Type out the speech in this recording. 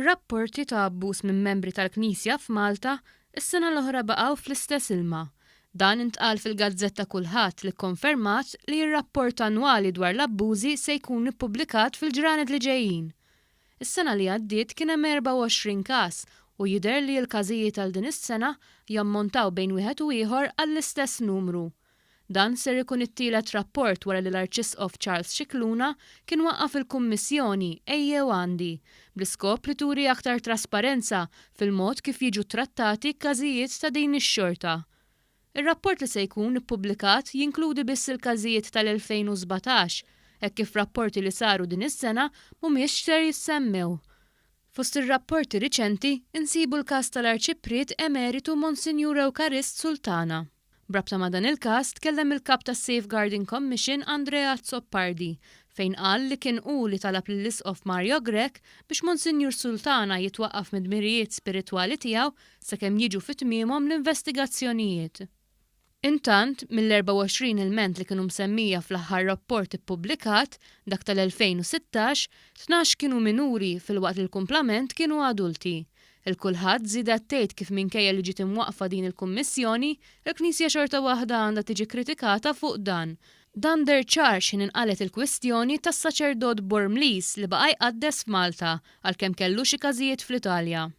Ir-rapporti ta' abbuż minn membri tal-Knisja f'Malta s-sena l-oħra baqgħu fl-istess ilma. Dan intqal fil-gazzetta Kullħadd li kkonfermat li r-rapport annwali dwar l-abbużi se jkun ippubblikat fil-ġranet li ġejjin. Is-sena li għaddiet kien hemm 24 każ u jidher li l-każijiet għal din is-sena jammontaw bejn wieħed u ieħor għall-istess numru. Dan ser ikun it-tielet rapport wara li l-Arċisqof Charles Scicluna kien waqqaf il-Kummissjoni Ejjew Għandi, bl-iskop li turi aktar trasparenza fil-mod kif jiġu ttrattati każijiet ta' din ix-xorta. Ir-rapport li se jkun ippubblikat jinkludi biss il-każijiet tal-2017, hekk kif rapporti li saru din is-sena mhumiex ser jissemmew. Fost ir-rapporti riċenti insibu l-każ tal-Arċipriet Emeritu Monsinjur Ewkarist Sultana. B'rabta ma' dan il-każ tkellem il-Kap tas-Safeguarding Commission Andrea Azzopardi fejn qal li kien hu li talab lill-Isqof Mario Grech biex Monsinjur Sultana jitwaqqaf mid-dmirijiet spiritwali tiegħu sakemm jiġu fi tmiemhom l-investigazzjonijiet. Intant, mill-24 ilment li kienu msemmija fl-aħħar rapport ippubblikat, dak tal-2016, 12 kienu minuri filwaqt li l-kumplament kienu adulti. Il-Kulħadd żiedet tgħid kif minkejja li ġiet imwaqqfa din il-Kummissjoni, il-Knisja xorta waħda għandha tiġi kkritikata fuq dan. Dan deher ċar x'ħin inqalgħet il-kwistjoni tas-saċerdot Bormliż li baqa' jqaddes f'Malta għalkemm kellu xi każijiet fl-Italja.